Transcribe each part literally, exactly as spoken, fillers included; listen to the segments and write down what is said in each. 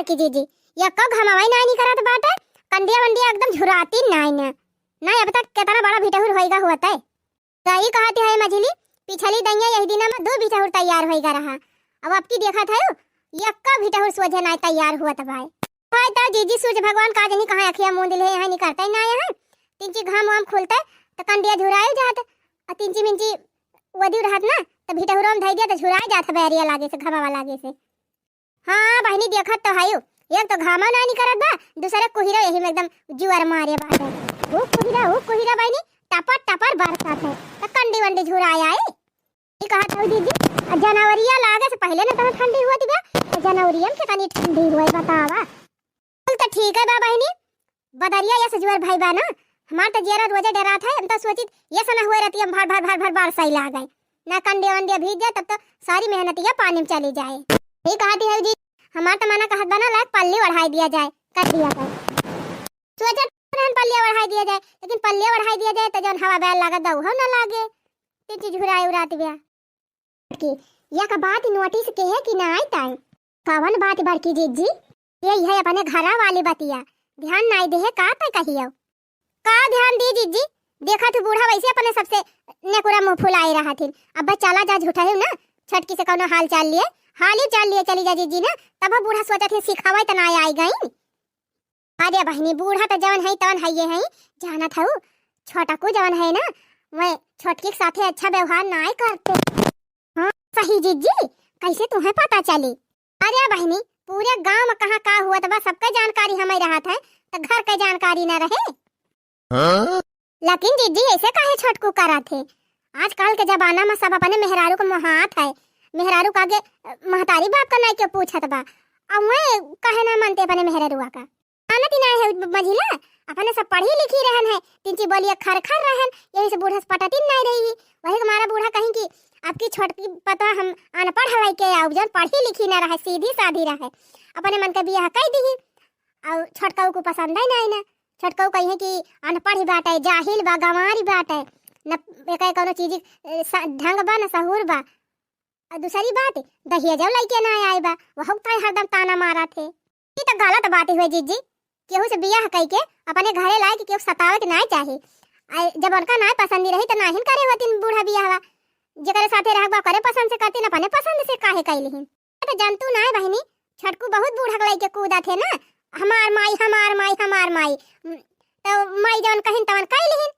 बड़की जीजी, यक्को घमवाई नाई निकरत बाटे, कंडिया वंडिया एकदम झुराती नाई न। नाई अब तक केतना बड़ा भिटहुर होइगा हुवत है। गई कहती है मझिली, पिछली दइया यही दिना में दू भिटहुर तैयार होइगा रहा। अब अबकी देखत है, यक्को भिटहुर सोझे नाई तैयार हुवत बाय। भाई तो जीजी सूर्य भगवान का जनी कहाँ अखिया मूंद ले, यहाँ निकरते ही नाई है। तिनची घाम वाम खुलते तो कंडिया झुराई जात, और तिनची मिंची वदी रहत ना, तो भिटहुरो में धई दिया तो झुराई जात है बैरिया लागे से, घमावा लागे से। हाँ बहिनी, देखत तो हयू, एक तो घामा ना निकरत बा, दूसरे कुहिरा यही में एकदम जुअर मारे बाटे। हु कुहिरा, हु कुहिरा बहिनी, टपर टपर बरसत है, त कंडी वंडी झुराए आई। ई कहत हऊ दीदी, आ जनवरिया लागे से पहिले न तहाँ ठंडी हुवत बा, त जनवरिया में केतनी ठंडी हुवै बतावा। कुल त ठीक है बा बहिनी, बदरिया यस जुअर भई बा ना, हमार त जियरा रोजे डेरात है, हम त सोचित यस न हुवै रतिया में भर भर भर भर बरसै लागै, ना कंडिया वंडिया भीज जाए, तब तो सारी मेहनतिया पानी में चली जाए। ई कहत हऊ जी, हमार त मना कहत बा ना, लायक पल्ली ओढ़ाई दिया जाए, कर दिया जाए। सोचत रहन पल्ली ओढ़ाई दिया जाए, लेकिन पल्ली ओढ़ाई दिया जाए त जौन हवा बैल लागत बा उहो न लागे, तिनची झुराए उरात बा। कि या का बात नोटिस के है कि नाई ताई? कवन बात बड़की जीजी? ये है अपने घरा वाली बतिया, ध्यान नाई देहे का ताई कहियो? का ध्यान दी जीजी? देखत हू बूढ़ा वैसे अपने सबसे नेकुरा मुँह फुलाए रहथिन। अब चला जा झूठा है ना, छोटकी से कौनो हाल चाल लिए, हाल ही चाल लिए चली जा जीजी ना, तब बूढ़ा सोचत है सिखावे त नाई आई गई। अरे बहिनी, बूढ़ा त जवन है तवन है ये है, जानत हऊ, छोटकू जवन है ना, वह छोटकी के साथे अच्छा व्यवहार नाई करते। हाँ, सही जीजी, कैसे तुम्हें पता चली? अरे बहिनी, पूरे गांव में कहाँ का हुवत बा, सबके जानकारी हमें रहत है, त घर के जानकारी न रहे। हाँ? लेकिन जीजी, ऐसे काहे छोटकू करत है? आजकल के जमाना में सब अपने मेहरारू के मोहात है, मेहरारू के आगे, अ, महतारी बाप का नाई के पूछत बा, अब मैं कहे ना मानते अपने मेहरारुआ का। जानत ही नाई है मझिला, अपने सब पढ़ी लिखी रहन है, तिनची बोलिया खर खर रहन, यही से बूढ़ा से पटतिन नाई रही। वही के मारा बूढ़ा कहीं कि आपकी छोटकी पतवा हम अनपढ़ लइके आउ, जौन पढ़ी लिखी ना रहे, सीधी साधी रहे, अपने मन के बियाह कई दिही। और छोटकऊ को पसंद है नाई ना, छोटकऊ कही है कि अनपढ़ ही बाटे, जाहिल बा, गंवारी बाटे, न एके कौनो चीज, ए, स-, ढंग बा, न सहूर बा। और दूसरी बात, दहेजो लइके ना आए बा, वहू ताई हरदम ताना मारत है। ई त गलत बात हुए जीजी, केहू से बियाह कइके अपने घरे लाए के केहू सतावे के नाई चाही। आ जब उनका नाई पसंद रही त नाहिन करे होतिन बूढ़ा बियाहवा, जेकरे साथे रहबा ओकरे पसंद से करतिन, अपने पसंद से काहे कइलिहिन? त जनतू नाई बहिनी, छोटकू बहुत बूढ़ा लइके कूदत है ना, हमार माई, हमार माई, हमार माई। त माई जवन कहिन तवन कइलिहिन।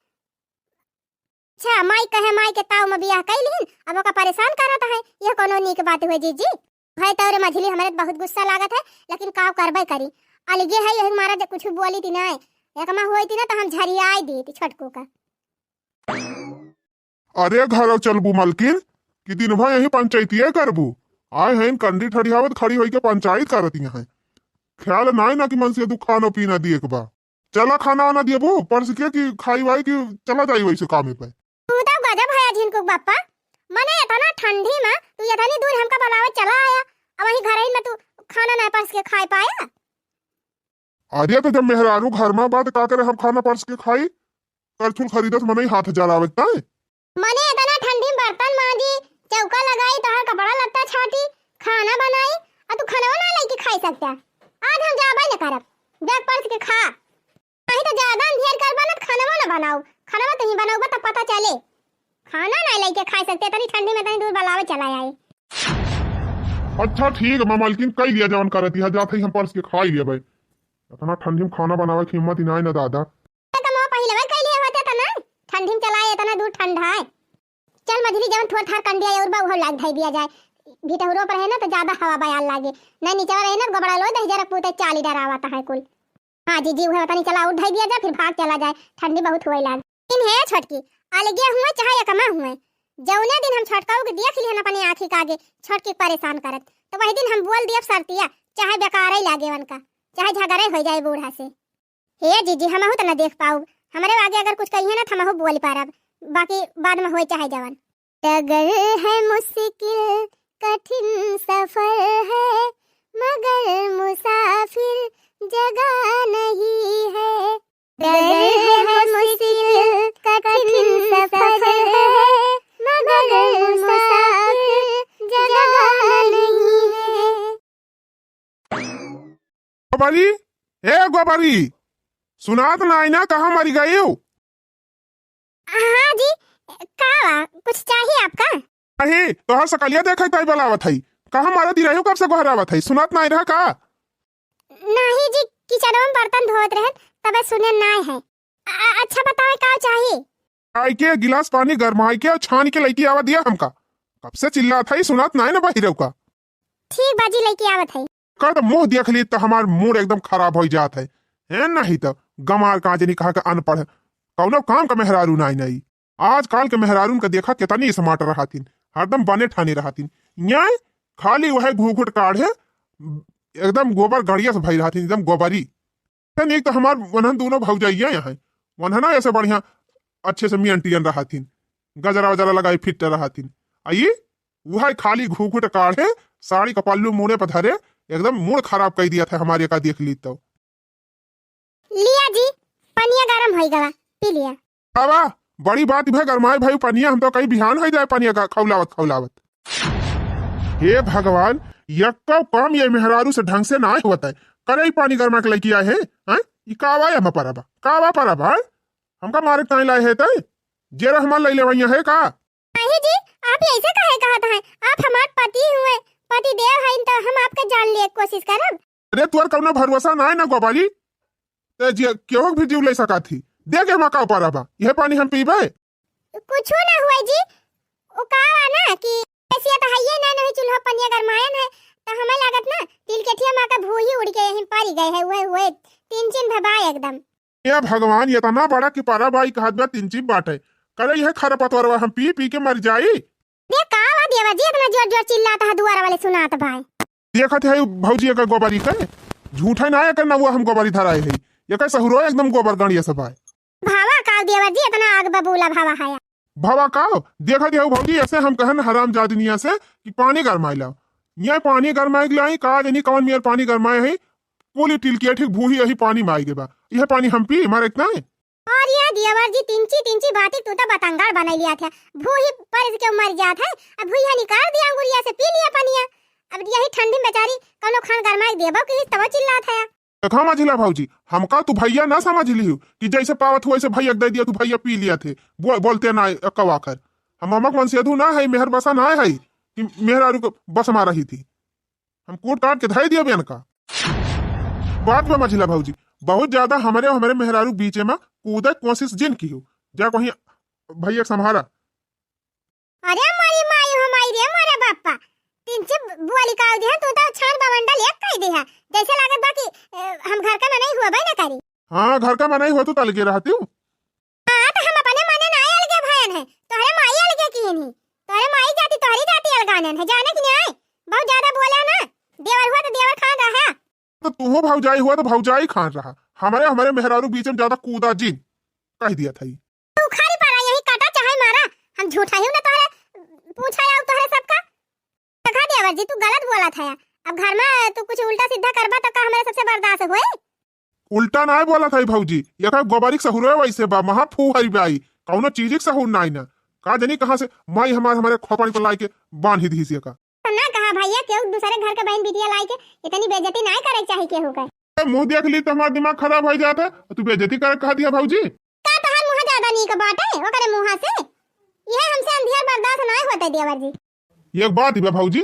अच्छा, माई कहे, माई के ताव में बियाह कइलिहिन, अब ओका परेशान करत है, यह कौनो नीक बात हुए जीजी? है तोरे मझली, हमरे त बहुत गुस्सा लागत है, लेकिन का करबे करी, अलगे है, यही मारा जब कुछ बोली थी ना, एकमा हुई थी ना तो हम झरियाई दी थी छोटकू का। अरे घरौ चलबू मलकिन, कि दिन भर यही पंचायतिया करबू? आए हैं कंडी ठड़ियावत खड़ी होई के पंचायत करती हैं। ख्याल नाई ना कि मन से दू खानो पीना दिए के बा। चला खाना वाना दियबू परस के कि खाई वाई कि चला जाई वैसे कामे पे। तू तो गजब है झिनकुक बापा, मने इतना ठंडी में तू इतनी दूर हमका बुलावे चला आया, अब वही घर ही में तू खाना ना परस के खाए पाया। अरे तो जब मेहरारू घर में बात का करे हम खाना परस के खाई, करछुल खरीदत मनई हाथ जरावे ताई। मने इतना ठंडी में बर्तन मांजी, चौका लगाई, तोहर कपड़ा लत्ता छाटी, खाना बनाई, और तू खाना ना लेके खाई सकता। आज हम जाबे न करब, बैग परस के खा। नहीं तो ज्यादा अंधियर करबा ना, खाना ना बनाओ, खाना तुही बनाओ, तब पता चले। खाना ना लेके खाई सकते, इतनी ठंडी में इतनी दूर बुलावे चला आए। अच्छा ठीक बा मलकिन, कई लिया जवन करती है, जात ही हम परस के खाई लिया भाई। इतना ठंडी में खाना बनावे की हिम्मत ही नाई ना दादा। तो कमवा पहिले भाई कई लिया होते तो ना, ठंडी में चला आए, इतना दूर ठंडा है। चल मझली, जवन थोर थार कंडिया और बा उहो लाग धई दिया जाए। भिटहुरो पर है ना तो ज्यादा हवा बयाल लागे, नहीं नीचे रहे ना गबड़ा लो दही जरा पूते चाली डरावत है कुल। हाँ जीजी, उहे बतानी, चला उठ धई दिया जाए, फिर भाग चला जाए, ठंडी बहुत हुए लाग। इन है छोटकी, अलगे हुए चाहे एकमा हुए, जौने दिन हम छोटकाऊ के देख लिहन अपने आँखी के आगे छोटकी के परेशान करत, तो वही दिन हम बोल दियब सरतिया, चाहे बेकार ही लागे उनका, चाहे झगड़े हो जाए बूढ़ा से। हे जीजी, हमहू त न देख पाउब, हमरे आगे अगर कुछ कहिए ना, त हमहू बोल पारब, बाकी बाद में होए चाहे जवन। डगर है मुश्किल, कठिन सफर है, मगर मुसाफिर जगह नहीं है। डगर है मुश्किल, कठिन सफर है, मगर मुसाफिर जगह नहीं है। गोपाली, ए गोपाली, सुनात नाई ना, कहाँ मरी गई हो? हाँ जी, का बा? कुछ चाहिए आपका? नहीं, तोहर सकलिया देखे ताई बुलावत हई। कहाँ मारत ही रही हो, कब से गोहरावत हई? सुनात नाई रहा का? नहीं जी, किचनवा में बर्तन धोत रहन, तबे सुने नाई है। अ-, अ-, अच्छा बतावे का चाहिए? आई के गिलास पानी गरमाई के और छान के लइके आवा दिया हमका। कब से चिल्लात हई, सुनात नाई ना बहिरऊ का। ठीक बा जी, लइके आवत हई। कर त मुँह देख ली त हमार मूड एकदम खराब होइ जात है। हैं, नहीं त गमार का जनी कहा के अनपढ़ है, कौनो काम का मेहरारू नाई नाई। आजकल के मेहरारून का देखा केतनी स्मार्ट रहतिन, हरदम बने ठाने रहतिन। यहाँ खाली वह घूघूट काढ़े, एकदम गोबर गड़िया से भई रहतिन, एकदम गोबरी। तन एक तो हमार वनहन दोनों भौजाइया यहाँ है, वनहना ऐसे बढ़िया अच्छे से मियन टियन रहतिन, गजरा वजरा लगाई फिट रहतिन। आ ये वह खाली घूघूट काढ़े, साड़ी का पल्लू मूड़े पर धरे, एकदम मूड खराब कर दिया था हमारे का देख ली तो। लिया जी, पनिया गरम होई गवा, पी लिया। बाबा, बड़ी बात भे गरमाए भाई पनिया, हम तो कहीं बिहान हो जाए पनिया का खौलावत खौलावत। हे भगवान, यक्को काम ये मेहरारू से ढंग से ना होता है। करे ही पानी गरमा के लइके आए हैं, हैं? ई कावा है हम परबा, कावा परबा, हैं? हमका मारे ताई लाए है तय? जेरा हमार लइले वइया है का? नहीं जी, आप ऐसे काहे कहत हैं? आप हमार पति हुए, पति देव हैं, तो हम आपके जान लिए कोशिश करब। अरे, तोर कौनो भरोसा ना है ना गोपाली, ते जे केहू भी जीव ले सका थी। दे के हमार का परबा, यह पानी हम पीबे। कुछो ना हुए जी, वो का बा ना कि ऐसे तो हइये ना, नहीं चूल्हा पनिया गरमायन है, तो हमें लागत ना तिलकेठिया माँ का भूही उड़ के यहीं पड़ गए है, हुए हुए तीन चिन भबाए एकदम। ए भगवान, इतना बड़ा कि पारा बाई कहत बा, तीन चिप बाटे। करे यह खरपतवरवा हम पी पी के मर जाई। बे का बा देवर जी, इतना जोर जोर चिल्लात है, दुआर वाले सुनात बाय। देखत है भौजी एकर गोबरी के, झूठे ना एकर नौआ हम गोबरी धराए है, एकर सहुरो एकदम गोबर गणिया सब है। भावा का देवर जी, इतना आग बबूला भावा है। भावा का? देखत है भौजी, ऐसे हम कहन हरामजादिनिया से कि पानी गरमाई लाओ। ये पानी गरमाई के लाई, का जनी कौन मेर पानी गरमाए है, कुल टिलकिया ठीक भूही यही पानी में आई गए बा। यह पानी हम पी, मारे इतना है। और यह देवर जी तिंची तिंची बाती तू तो बतंगड़ बनाई लिया था। भूही पर के मर जात है, अब भूही निकाल दिया अंगुरिया से, पी लिया पनिया। अब यही ठंडी में बेचारी कौनो खान गरमाई देबो की तब चिल्लात है। देखा मझिला भौजी, हमका तू भैया ना समझ लिहू कि जैसे पावत हुआ वैसे भैया के दे दिया, तू भैया पी लिया थे, बो-, बोलते ना कवा कर। हम अमक मन सेधु ना है, मेहर बसा ना है कि मेहरारू को बस मार रही थी। हम कूट काट के धई दिया बेन का। बात बा मझिला भौजी, बहुत ज्यादा हमरे, हमरे मेहरारू बीचे में कूदे कोशिश जिन की हो। जा कहीं भैया के संभारा। अरे मोरी माई हो माई रे मोरे बापा, तिंची बोली का दे, तू तो छान बवंडल एक कह दे है, जैसे लागत बा कि, ए, हम घर का मनई हुआ भाई ना करी। हाँ, घर का मनई हुआ तू तलगे रहती हूँ। हाँ, तो हम अपने मने ना अलगे भयन है, तोहरे माई अलगे की नहीं, तोहरे माई जाति, तोहरी जाति अलगानन है, जाने की नहीं? बहुत ज्यादा बोला ना, देवर हुआ तो देवर खान रहा। तो तुहो भौजाई हुआ तो भौजाई खान रहा, हमारे, हमारे मेहरारू बीच में ज्यादा कूदा जिन, कह दिया था ई। तू खाली पड़ा यही काटा चाहे मारा, हम झूठा ही ना तोहरे पूछा आऊ तोहरे सबका। देखा देवर जी, तू गलत बोला था। अब घर में तू कुछ उल्टा सीधा करबा तो का हमारे सबसे बर्दाश्त होए? उल्टा नाय बोलत हई भौजी, एकर गोबरी के सहुरे वैसे बा, महा फूहरी बाई, कौनो चीज के सहूर नाई ना। का जानी कहाँ से माई हमार, हमारे खोपड़ी पर लाई के बांध ही दीस एका। तो ना कहा भैया, केहू दूसरे घर के बहन बिटिया लाई के इतनी बेइज्जती नाय करे के चाही केहू के। ए, मुंह देख ली तो हमार दिमाग खराब हो जाता, तू बेइज्जती करे कह दिया भौजी। का तोहार मुंह ज्यादा नीक बाटे ओकरे मुंह से? यह हमसे अंधियार बर्दाश्त नाय होते देवर जी। एक बात बा भौजी,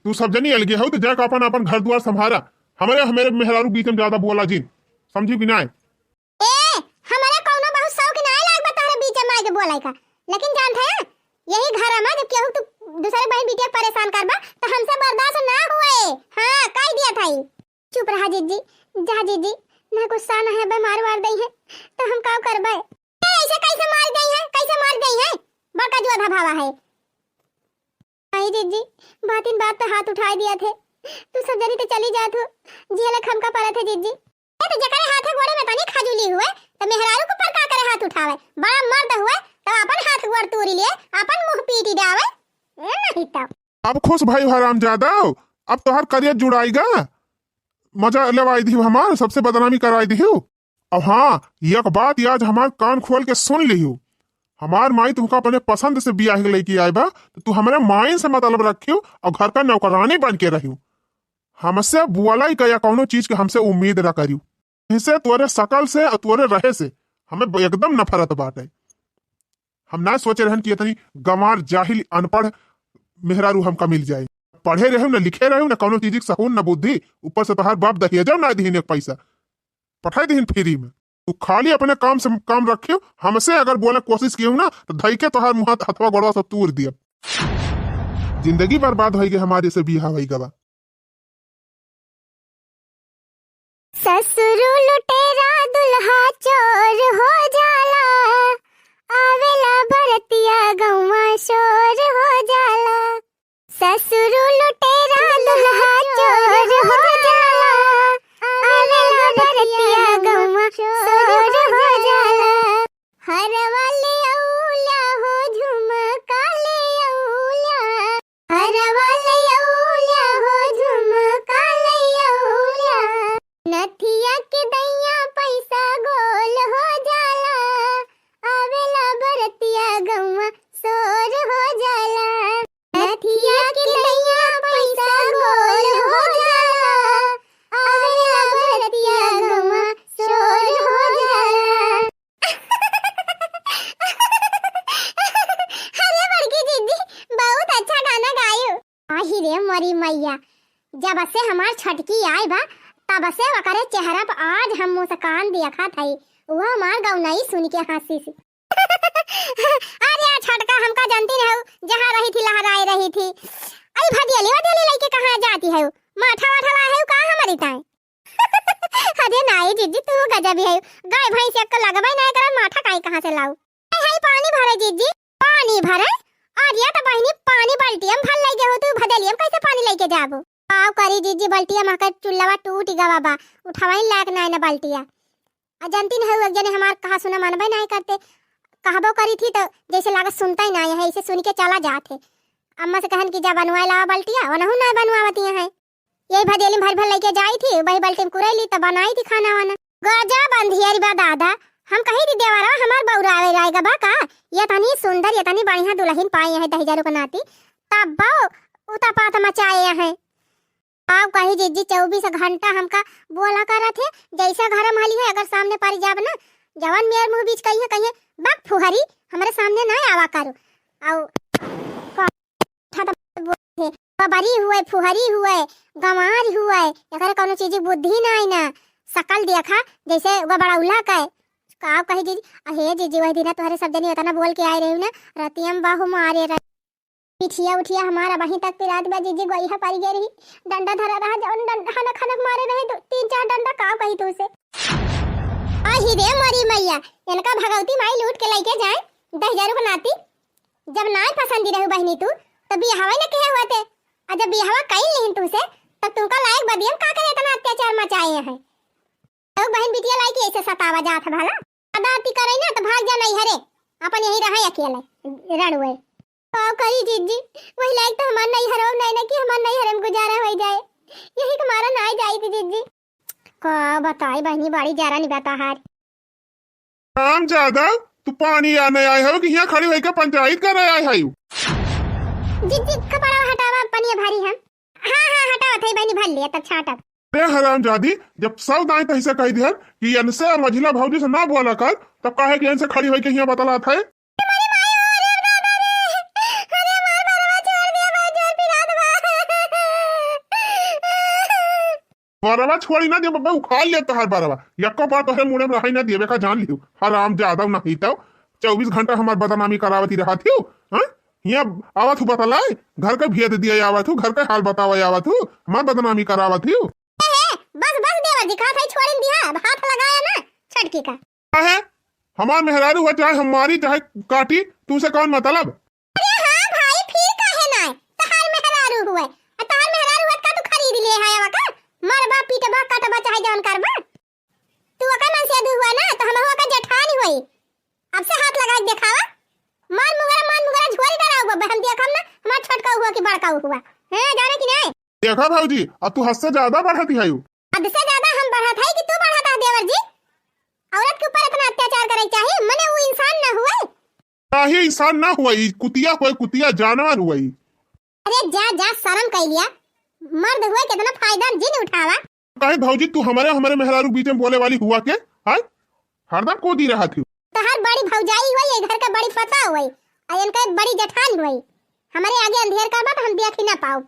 तू सब जनी अलगे हो तो जाके अपन, अपन घर दुआर संभारा। हमारे, हमारे मेहरारू बीच में ज्यादा बोला जिन, समझी कि नाय? ए, हमारे कौनो बहुत शौक नाय लाग बा तोहरे बीच में आके बोले का, लेकिन जानत है, यही घर में जब केहू तू दूसरे बहन बिटिया के परेशान करबा तो हमसे बर्दाश्त ना हुए। हाँ, कह दिया था ई। चुप रहा जिज्जी, जा जिज्जी, ना गुस्सा ना है, बीमार वार दई है तो हम का करबे? ए, ऐसे कैसे मार दई है, कैसे मार दई है? बड़का जोधा भावा है। नहीं जिज्जी, बातिन बात पे हाथ उठाई दिया थे, तू सब जनी तो चली जात हो, जियलक हमका परत है जिज्जी। ए, तो जकरे हाथे गोड़े में तनी खजूली हुए, तो मेहरारू के ऊपर का करे हाथ उठावे? बड़ा मर्द हुए, तो अपन हाथ गोड़ तूरी लिए, अपन मुंह पीटी जावे। ए, नहीं तो। अब खुश भाई हराम ज्यादा, अब तोहर करियर जुड़ाई गा, मजा लेवाई दी हमार, सबसे बदनामी कराई दी। अब हाँ, एक बात आज हमार कान खोल के सुन लिहू, हमार माई तुमका अपने पसंद से बियाह के लेके आए बा, तो तू हमारे माई से मतलब रखियो और घर का नौकरानी बन के रहियो। हमसे बोलइ के या कउनो चीज के हमसे उम्मीद ना करियो। इसे तोरे शकल से अउर तोरे रहे से हमें ब-, एकदम नफरत बाटे। हम ना सोचे रहन कि इतनी गंवार, जाहिल, अनपढ़ मेहरारू हमका मिल जाए। पढ़े रहेउ ना, लिखे रहेउ ना, कउनो चीज के सहूर ना बुद्धि, ऊपर से तोहार बाप दहेजउ ना दिहिन एक पैसा, पठाई दिहिन free में। तू खाली अपने काम से काम रखियो, हमसे अगर बोले कोशिश कियो ना तो धइ के तोहार मुँह हथवा गोड़वा सब तूर दियब। जिंदगी बर्बाद होइ गई हमारे से बियाह होइ गवा। ससुरु लुटेरा दुल्हा चोर हो जाला, आवेला बरतिया गौवा शोर हो जाला। ससुरु लुटेरा दुल्हा चोर हो जाला, आवेला बरतिया गौवा शोर हो जाला। हरवा ले अउला हो झुमका ले अउला, हरवा ले अउला हो झुमका ले अउला। नथिया के दैया पैसा गोल हो जाला, आवेला बरतिया गौवा शोर हो जाला। नथिया के दैया पैसा गोल हो जाला, आवेला बरतिया गौवा शोर हो जाला। अरे बड़की जिज्जी, बहुत अच्छा गाना गायो। आही रे मोरी मैया, जब से हमार छोटकी आइ बा, तब से ओकरे चेहरा पर आज हम मुस्कान देखत हई। वो हमार गौनई सुन के हँसी से। अरे छोटका, हमका जानती रहू, जहाँ रही थी लहराए रही थी। अरे भदियली वदियली लइके कहाँ जाती है? माठा वाठा लाए है का हमारी ताए? अरे नाई जिज्जी, तू गजब ही है। गाय भैंस एक लगबे ना करे, माठा काई कहाँ से लाऊ? हाय, हाय, पानी भरे जिज्जी, पानी भरे। अरे तो बहिनी, पानी बाल्टी में भर लइके हो तू, भदेली में कैसे पानी लइके जाबो? का करी जिज्जी, बाल्टिया में के चुल्लवा टूट गवा बा, उठावइ लायक नाई ना बाल्टिया। आ जानती नहीं हो, एक जने हमार कहा सुना मानबे नाई करते, कहबो करी थी तो जैसे लागत सुनता ही नाई है, इसे सुन के चला जात है। अम्मा से कहन कि जा बनवाए लावा बाल्टिया, वनहु नाई बनवावती है। यही भदेली में भर भर लइके जाई थी, वही बाल्टी में कुरैली त बनाई थी खाना वाना। गजब अंधियरी बा दादा, हम कही थी देवरवा हमार बउरावे रहेगा बा का? ये तनी सुंदर, ये तनी बढ़िया दुलहिन पाए हैं दहिजरू के नाती, तब बउ उतापात मचाए हैं। आउ कही जिज्जी चउबीस घंटा हमका बोला करत है, जैसा घर में हली है अगर सामने परि जाब ना, जवन मेर मुँह बीच कही है, कहिए, "बक फुहरी, हमरे सामने ना आवा करो।" आउ का बोलत है, बबरी हुए, फुहरी हुए, गंवार हुए, एकरे कउनो चीज की बुद्धि नाई ना। सकल देखा जैसे वो बड़ा उल्ला का है। का कही जिज्जी, अहे जिज्जी, वही दिन तोहरे सब जनी इतना बोल के आए रही ना, रतिया में बाहु मारे रही। पिठिया उठिया हमारा वहीं तक पिरात बा जिज्जी, गोइहा परि गए रही, डंडा धरा रहा, जौन डंडा हनक हनक मारे रहे, दो, तीन चार डंडा, का कही तू से। आही रे मोरी मैया, इनका भगवती माई लूट के लइके जाए, दहिजरू के नाती। जब नाय पसंदी रहू बहिनी तू, तो बियाहवा न किहे हुआ थे। और जब बियाहवा कई लिहिन तुमसे, तब तुमका लायक बदियम का करे इतना अत्याचार मचाए हैं? तो बहन बिटिया लाई के ऐसे सतावा जात है भला? अदाती करे ना तो भाग जा नैहरे, अपन यहीं रहे अकेले रड़ुए। का करी जिज्जी, वही लायक तो हमार नैहरो नहीं ना कि हमार नैहरे में गुजारा हो जाए। यही के मारा ना आई जाई थी जिज्जी। का बताई बहनी, बड़ी जरा नहीं बता हार। राम जादव, तू पानी आने आए हो कि यहाँ खड़ी होइके पंचायत करे आए हो? जिज्जी, कपड़ा हटावा, पनिया भारी हम। हाँ, हाँ, हटावत है, बहनी भर लिया, तब छाटब। अरे हरामजादी, जब सब दाई तही से कह दिहन कि इनसे और मझिला भौजी से ना बोला कर, तब काहे कि इनसे खड़ी होइके यहाँ बतलात है? अरे माई हो, अरे दादा रे, अरे हमार बरवा छोड़ दिया, बहुत जोर पिरात बा। बरवा छोड़ी ना दे बब्बा, उखाड़ ले तोहार बरवा। यक्को बार तोहरे मुड़े में रहाई ना दिए, बेका जान लियो। हराम जादा नहीं तो चउबीस घंटा हमार बदनामी करावती रहत हियो, हाँ? हियाँ आवत हूँ बतलाए, घर के भेद दिए आवत हूँ, घर के हाल बतावे आवत हूँ, हमार बदनामी करावत हियो। ए, ए, बस, बस देवर जी, कहा था छोड़िन दिया, अब हाथ लगाया ना छटकी का। काहे? हमार मेहरारू हुआ, चाहे हम मारी, चाहे काटी, तुमसे कौन मतलब? अरे हाँ भाई, फिर काहे ना? तहार मेहरारू हुए, आ तहार मेहरारू हुए का तू खरीद ले है, आवा का? मरबा, पीटबा, कटबा, चाहे जौन करबा। तू ओकर मनसेधू हुआ ना, तो हम ओकर जेठानी हुई। अब से हाथ लगा के देखावा। मार मुगरा, मार मुगरा, झोरी डराऊ बब्बे, हम देखम ना, हमार छोटका हुआ कि बड़का हुआ। हैं, जाने कि नहीं? देखा भौजी, अब तू हद से ज्यादा बढ़ती है। हद से ज्यादा हम बढ़त है कि तू बढ़त है देवर जी? औरत के ऊपर इतना अत्याचार करे चाहिए? मने वो इंसान ना हुए? काहे इंसान ना हुआ, ई कुतिया हुआ, कुतिया जानवर हुआ ई। अरे जा, जा, शर्म कर लिया। मर्द हुए कितना फायदा जिन उठावा। काहे भौजी, तू हमरे, हमरे मेहरारू बीच में बोले वाली हुआ के? हाय, हरदम कूदी रहत ही। तोहार बड़ी भौजाई हुई, ये घर का बड़ी पता हुई, आ इनका बड़ी जेठान हुई। हमरे आगे अंधेर करबा तो हम देखी ना पाउब,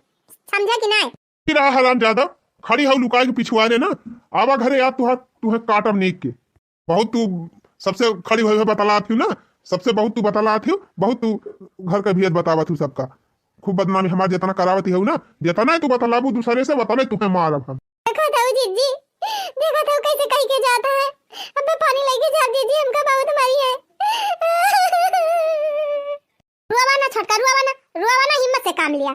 समझा कि नाय? की रहा हराम ज्यादा, खड़ी हऊ लुकाए के पिछुआरे ना, आवा घरे, आज तुहा, तुहे काटब नीक के। बहुत तू सबसे खड़ी हुई है बतलात हूँ ना, सबसे बहुत तू बतलात हूँ, बहुत तू घर का भेद बतावत हूँ सबका। खूब बदनामी हमार जितना करावत हूँ ना, जितना ही तू बतलाबू दूसरे से, उतना ही तुहे मारब हम। देखो तो जिज्जी, देखो तो कैसे कह के जाता है। अबे पानी लेके जा जिज्जी, हमका बहुत मारी है। रुआवा ना छोटका, रुआवा ना, रुआवा ना, हिम्मत से काम लिया।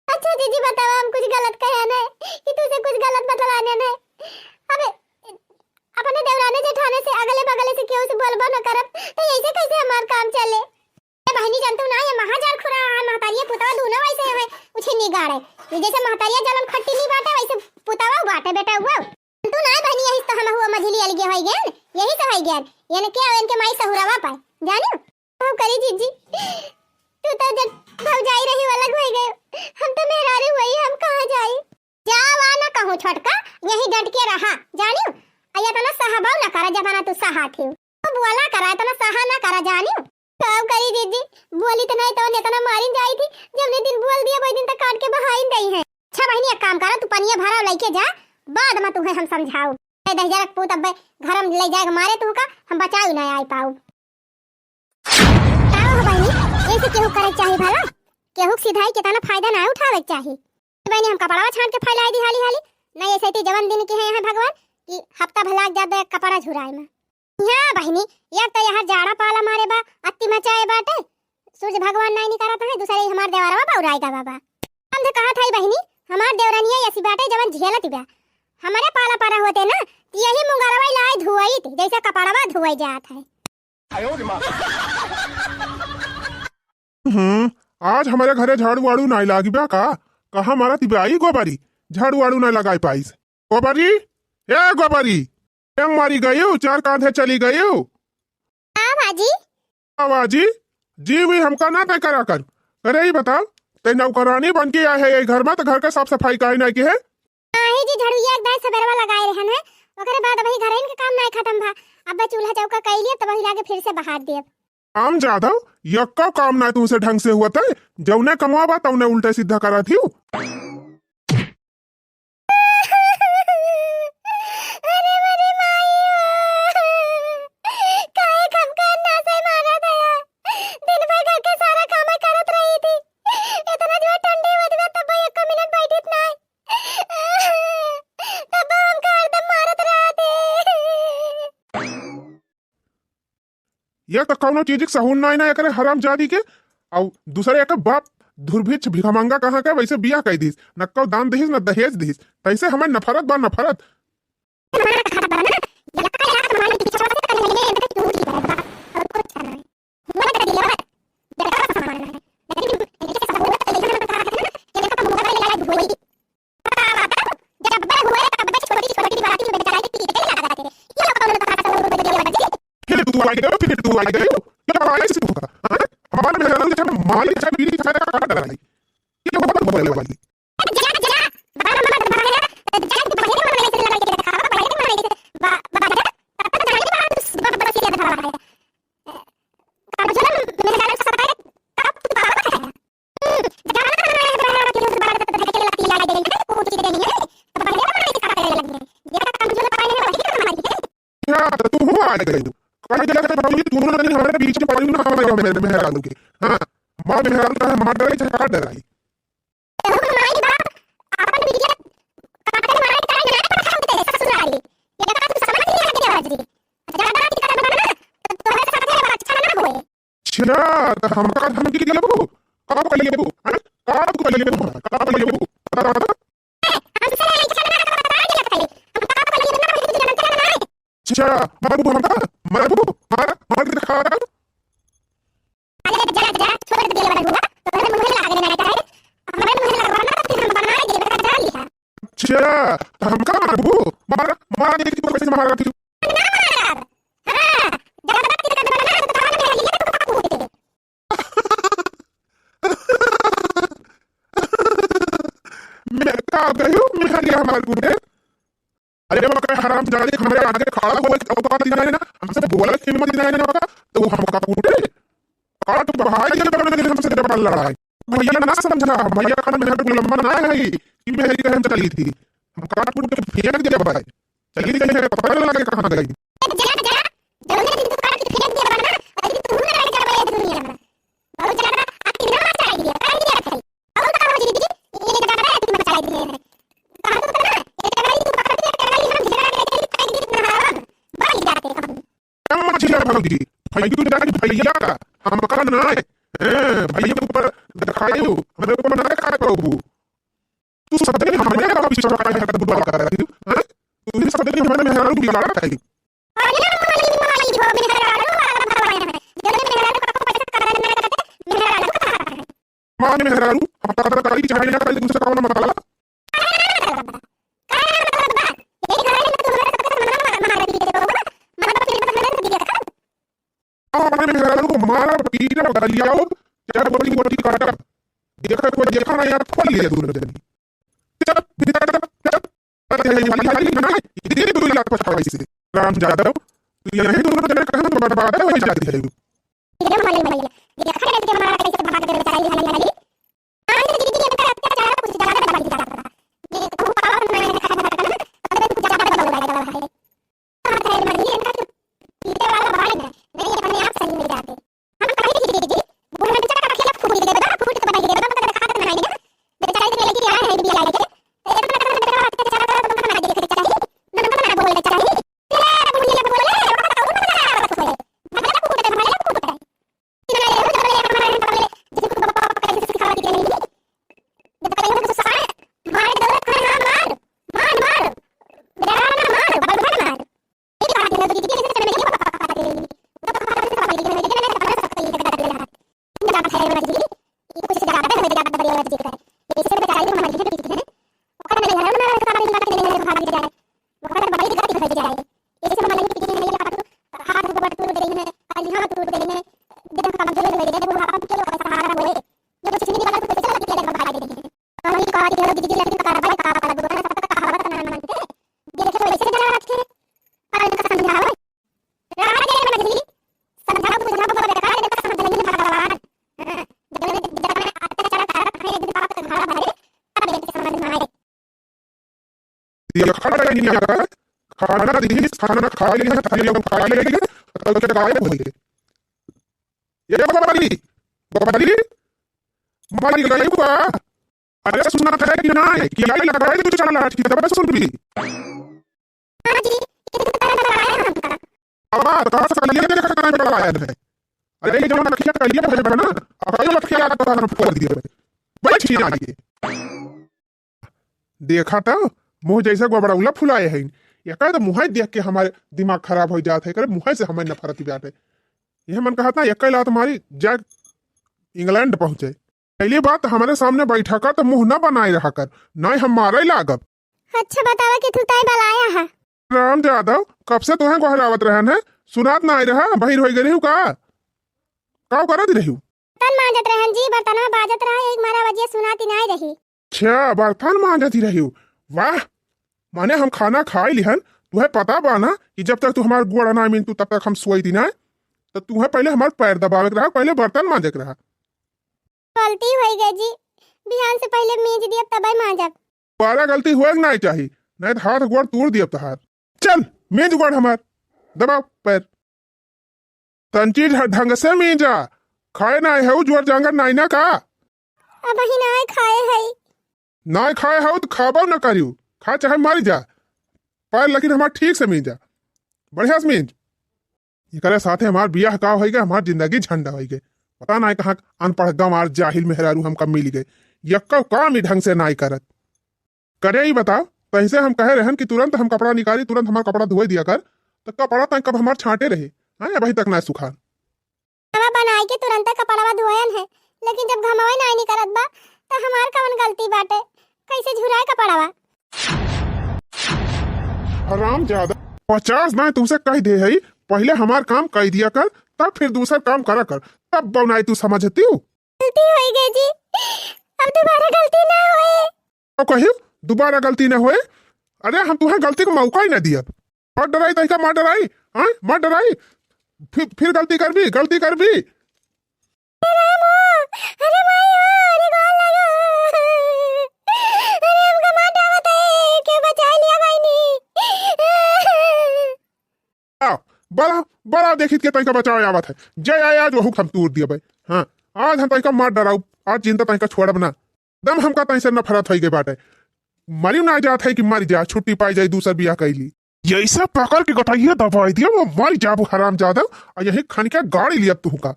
अच्छा जिज्जी बतावा, हम कुछ गलत कहे नहीं कि तुझे कुछ गलत बतलाने नहीं। अबे अपने देवराने जेठाने से अगले बगले से केहू से बोलबो न करब, तो ऐसे कैसे हमार काम चले? ए बहिनी, जानतू ना, ये महाजाल खुरा है, महतारिये पुतवा दूनो वैसे है, उछिन्नी गाड़े। ये जैसे महतारिया जलन खट्टी नहीं बाटे, वैसे पुतवा बाटे, बेटा हुआ। जानतू ना बहिनी, यही तो हम हुआ मझली अलगे होई गए, यही से होई गए। इनके और इनके माई सहुरावा पाए, जानियो? का करी जिज्जी, तू तो जब भौजाई रही अलग होई गए, हम तो मेहरारू हुई, हम कहाँ जाई? जावा ना कहूँ छोटका, यही डट के रहा, जानियो? आ इतना सहबाव ना करा, जतना तू सहा थी। तो बोला करा, इतना सहा ना करा, जानियो? का करी जिज्जी, बोली तो नहीं तो इतना मारिन जाई थी, जब दिन बोल दिया, वही दिन तक काट के बहाइन दई है। अच्छा बहिनी, एक काम करा, तू पनिया भरा लेके जा, बाद में तुहे हम समझाऊ। ए दहिजरक पूत, अब्बे घर में ले जाए के मारे तुहका हम बचाऊ ना आई पाऊ। का हो बहिनी, ऐसे केहू करे के चाही भला? केहू के सिधाई के तना फायदा ना उठावे के चाही। बहिनी, हम कपड़वा छान के फैलाई दी हाली हाली। नहीं ऐसे ती जवन दिन के हैं यहाँ भगवान कि हफ्ता भर लाग जात बा एक कपड़ा झुराए में। हाँ बहिनी, एक तो यहाँ जाड़ा पाला मारे बा, अत्ती मचाए बाटे, सूरज भगवान नहीं निकरत है, दूसरे ही हमार देवरवा बौराई गा बाबा। हम तो कहा था बहिनी, हमार देवरनिया ऐसी बाटे जवन झेलत बा। हमारे पाला पारा होते ना, तो यही मुंगरवा लाई धुआई थे, जैसे कपड़वा धुआई जात है। हम्म, आज हमारे घरे झाड़ू वाड़ू नाई लागी बा का? कहाँ मारा तिबाई गोबरी, झाड़ू वाड़ू नाई लगाई पाइस। गोबरी, ए गोबरी, ए मारी गयू, चार कांधे चली गयू। का बाजी? का बाजी? जी भी हमका ना तय करा कर। अरे ई बताओ, तै नौकरानी बन के आए है ये घर में, तो घर का साफ सफाई काहे ना की है? नाही जी, झड़ुइया एक दाई सबेरवा लगाए रहन है, ओकरे बाद वही घरइन के काम नाय खत्म भा। अब चूल्हा चौका कई लिए, तब वही लागे फिर से बहार दिए। काम ज्यादा, यक्का काम ना तुमसे ढंग से हुआ तय, जौने कमवा बा तौने उल्टे सीधा करा थियू। अरे मेरी माई, काहे खमका ना से मारा दया, दिन भर घर के सारा काम करत रही थी, इतना जोर ठंडी होत बा तब एको मिनट बैठित नाय। तब हमका हरदम मारत रहत है। ये तो कौनो चीज के सहून नाई ना एकरे हरामजादी के। अउ दूसरे एक बाप दुर्भिक्ष भिखमंगा कहाँ के वैसे बियाह कई दीस, न कौ दान दीस न दहेज दीस, तैसे हमें नफरत बा नफरत। फिर तू आ गयो, फिर तू आ गयो, क्या आवाज तू का? हाँ? हमारे मेहरारू जैसे मारी जैसे बीड़ी जैसे काट डाला है। ये तो बहुत बोलने वाली। या तो तू हुआ आ गई। कहाँ गया था भौजी? दोनों जने हमारे बीच में पड़ी ना, हमारे मेहरारू के। हाँ, माँ मेहरारू का हमारे डराई, झगड़ा डराई। तो हमारी बात, अपन बीच में काटे मारे, काटे ना पड़ता होते ससुराली। ये बात समझ नहीं आती है जी। ज्यादा बात करना ना, तो तुम्हारे साथ ये बात अच्छा ना होए। अच्छा, तो हमका धमकी देबू? का कर लेबू? हाँ? का तू कर लेबू? का कर लेबू? बता, बता। अच्छा, मारबू हमका? मारबू? मार, मार के दिखा। अच्छा, तो हमका मारबू? मार, मार के दिखा, कैसे मारा तू? हाँ, ज्यादा बात करके बना ना, तो तुम्हारे मेरे लिए तो काबू होते। का कहियो, मेहरिया हमार कूटे। अरे, मगर हरामजादे, हमरे आगे खड़ा होए के औकात ही नाहीं ना, हमसे बोले के हिम्मत ही नाहीं ना, तो हमका कूटे। काट बहाई दिया बगल में हमसे जबर लड़ाई। भैया ना समझा, भैया खान मेहर को लंबा ना है कि मेहर की हम चली थी। हम काट कूट के फेंक दिया भाई। चली गई है, पता ना लगे कहाँ गई। जला, जला, जौने दिन तू काट के फेंक दिया बना, और दिन तू ना रह जावे दुनिया में। बहुत ज्यादा आखिर ना चाहिए, कर दिया था। बहुत कहा जी, ये जगह है, तुम बचा लिए हैं। कहा तो ना, ये जगह ही तू पकड़ के, जगह ही हम घेरा लेके फेंक दी ना, बच जाते हम। ए मछिया भौजी, भैया जाके भैया का, हमका ना है। ए, भैया के ऊपर दिखायो, हमरे ऊपर ना दिखाए पाबू। तू सब दिन हमरे का पीछे का हरकत बुढ़वा कर रही हो, हैं? तू ही सब दिन हमरे मेहरारू बिगाड़त है। माने मेहरारू, हम पता करी चाहे ना करी, दूसरा कौन मतलब? और अपने मेहरारू को मारा, पीटा, गरियाओ, चाहे बड़ी मोटी काटा। देखा कोई देखा ना यार, खोल लिया दोनों जने। चल, भीतर चल, चल। अरे, ये वाली, वाली ना, ये दे दो लाख पछाड़ी से। राम जादव, तू यहीं दोनों जने कहाँ तो बर्बाद हो जाती है। ये वाली, वाली, ये खड़े के मारा कैसे भाग गए बेचारी, वाली, वाली। आज जिंदगी में अत्याचार कुछ ज्यादा बढ़ गया था। ये तो पावर में है, खत्म, खत्म, खत्म, अब कुछ ज्यादा बढ़ गया है। ये खा लेंगे, खाना दी, खाना खा लेंगे, थाली हम खा लेंगे, तब के गायब हो गए। ये बबली, बबली, मर गई हुआ। अरे सुना था कि ना, कि आई लगाए तो चला लाठी, तब सुन भी। हाँ जी, ये तो पता लगा है हमका। अब बात कहाँ से कलिया देखा कहाँ पे लगाया है? अरे ये जवान रखिया कलिया भरे बना, अब आई लखिया तो हम फोड़ दिए। बैठ के आइए। देखा त, मुँह जैसे गोबरौला फुलाए हइन। एकर त मुँह देख के हमार दिमाग खराब होइ जात है, एकर मुँह से हमें नफरत बाटे। यह मन कहत ना, एकै लात मारी, जा इंग्लैंड पहुँचे। पहली बात, हमरे सामने बैठा कर त मुँह ना बनाए रहा कर, नाहीं हम मारे लागब। अच्छा बतावा कि तू ताई बलाया है। राम जादव, कब से तोहें गोहरावत रहन है, सुनात नाहीं रहा, बहिर होइ गई रही का? का करत रही? बर्तन मांजत रहन जी, बर्तनवा बाजत रहा, एक मारा वजिया सुनाती नाहीं रही। अच्छा, बर्तन मांजती रही हो। वाह, माने हम खाना खाई लिहन, तुहे पता बा ना कि जब तक तू हमार गोड़ ना मिलतू तब तक हम सोई थी ना। तो तुहे पहले हमार पैर दबावे के रहा, पहले बर्तन मांजे के रहा। गलती होइ गई जी, बिहान से पहले मीज दिया तबे मांजब। दोबारा गलती होए के नाहीं चाही, नाहीं तो हाथ गोड़ तोड़ दिया तहार। चल, मीज गोड़ हमार, दबाओ पैर। तंची ढ-, ढंग से मीजा, खाए नाहीं हऊ, जोर जांगर नाहीं ना का? अबही नाहीं खाए हई। नाहीं खाए हऊ त खाबो न करियो, खा चाहे मर जा, पर लेकिन हमार ठीक से मीजा, बढ़िया से मीज। एकरे साथे हमार बियाह का होइ गए, हमार जिंदगी झंड होइ गए। पता नाहीं कहाँ अनपढ़ गंवार जाहिल मेहरारू हमका मिल गए, यक्को काम ही ढंग से नाहीं करत। करे ई बताओ, तैसे हम कहे रहन कि तुरंत हम कपड़ा निकाली, तुरंत हमार कपड़ा धोए दिया कर, तो कपड़ा तय कब हमार छांटे रहे, हैं, अबही तक ना सुखान। हवा बनाई के तुरंत कपड़वा धोयन है, लेकिन जब घमवे नाहीं निकलत बा, तो हमार कवन गलती बाटे? कैसे झुराए कपड़वा? हराम ज्यादा, पचास बार तुमसे कह दे हई, पहले हमार काम कह दिया कर, तब फिर दूसर काम करा कर, तब बनाई तू समझती हूँ। गलती होइ गई जी, अब दोबारा गलती ना होए। तो कहियो, दोबारा गलती न होए। अरे हम तुहें गलती का मौका ही न दियब। मत डराई तनिका, मत डराई, हाँ, मत डराई। फिर, फिर गलती करबी, गलती करबी। अरे माई हो, अरे गोड़ लागो। अरे हमका मार डालत है, क्यों बचा लिया भाई नी? आओ, बड़ा, बड़ा देखित के तनिका बचाव आवत है। जय आए आज वहू हम तूर दिया भाई। हाँ, आज हम तनिका मार डराऊ, आज जिंदा तनिका छोड़ब ना। दम हमका तनिसे नफरत होई गई बाटे। मरी ना जात है कि मर जा, छुट्टी पाई जाई, दूसर बियाह कैली। यैसे पकड़ के गटैया दबाई दिया, वो मर जाबू हराम जादा, और यही खन के गाड़ी लिया तुहका।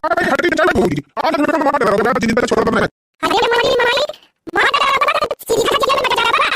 अरे हटी, चल भौजी, आज हम लोग मार डरा, आज जिंदा छोड़ देना है। अरे माई, माई, मार डरा, सीधा जेल में जा रहा।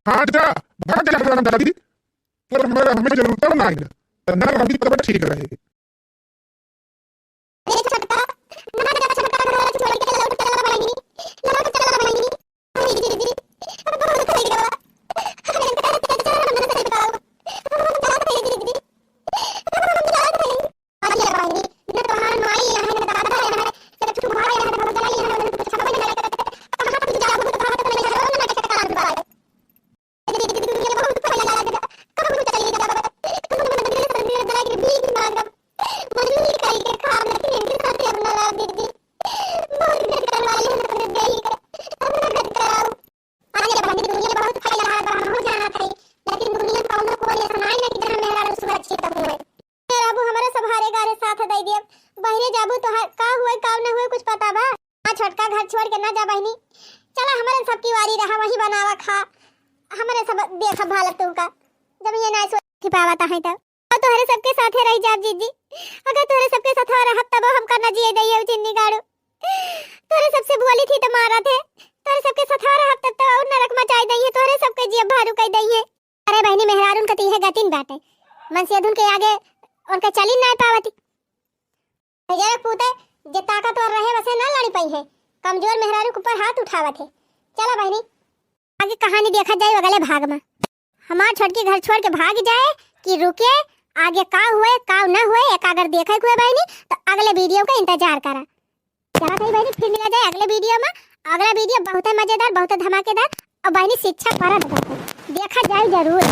हाँ जा, भाग जा, हराम जादी। तोर हमारा, हमें जरूरत ना है। ना रहबी तब ठीक रहे। मेहरारू हमरे सब हारे गारे साथ दे दिए। बहरे जाबू तो ह-, का हुए, का न हुए, कुछ पता बा? हाँ, छोटका घर छोड़ के ना जा बहिनी। चला, हमरे सबकी वारी रहा, वहीं बनावा खा। हमरे सब देखब हालत तुमका, जब ये ना सोच पावत है तब। और तोहरे सबके साथे रह जाब जीजी। अगर तोहरे सबके साथ रहब तब हमका ना जिए दइए चिन्नी गाड़ू। तोहरे सबसे बोली थी तो मारा थे। तोहरे सबके साथ रहब तब तो और नरक मचाई दइए, तोहरे सबके जियब भारू कई दइए। अरे बहिनी, मेहरारून क त इहे गतिन बाटे, मनसेधुन के आगे उनका चलिन नाय पावती। जरा पूते जे ताकतवर रहे वसे ना लड़ी पइहे, कमजोर मेहरारू के ऊपर हाथ उठावत है। चला बहिनी, आगे कहानी देखा जाए अगले भाग में। हमार छोटकी घर छोड़ के भाग जाए कि रुके, आगे का हुए का ना हुए, एक अगर देखे के हुए बहिनी तो अगले वीडियो का इंतजार करा। चला सही बहिनी, फिर मिला जाए अगले वीडियो में। अगला वीडियो बहुत मजेदार, बहुत धमाकेदार और बहिनी शिक्षा परद बाटे, देखा जाए जरूर।